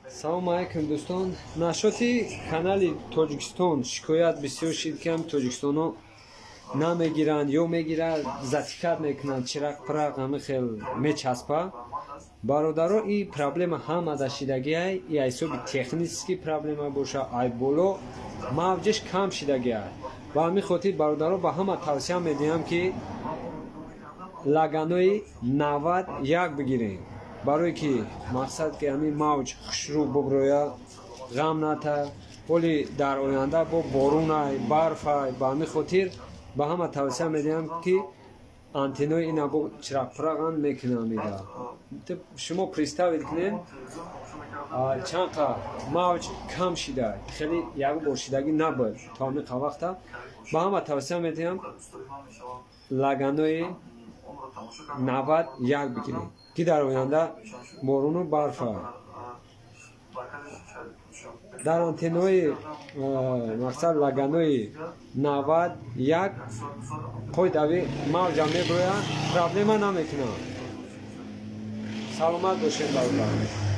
Салому алайкум, дӯстон. Нашоти канали Тоҷикистон шикоят бисёр шид, ки ҳам тоҷикистоно намегиранд ё мегирад, затикат мекунанд, чирақ-пирақ ҳами хел мечаспа. Бародаро, и проблема ҳамада шидагиай, и ҳисоби технический проблема боша, ай боло мавҷиш кам шидагиай. Ба ҳамин хотир, бародаро, ба ҳама тавсия медиҳам, ки лаганои 91 бигирем, барое ки мақсад ки ҳамин мавҷ хушрӯ буброя, ғам ната. Ҳоли дар оянда бо борунай, барфай. Ба ҳамин хотир ба ҳама тавсия медиҳам, ки антеннои ина бо чирақпирақан мекунам. Ида шумо представить кунед, чанд қа мавҷ кам шида, хеле як бор шидагӣ набуд то ҳамин қа вақта. Ба ҳама тавсия медиҳам, лаганои 91 бигиред, ки дар оянда борону барфа. Дар антеннои, мақсад, лаганои 91 қоидави мавҷа меброяд, проблема намекунад. Саломат бошед, бародар.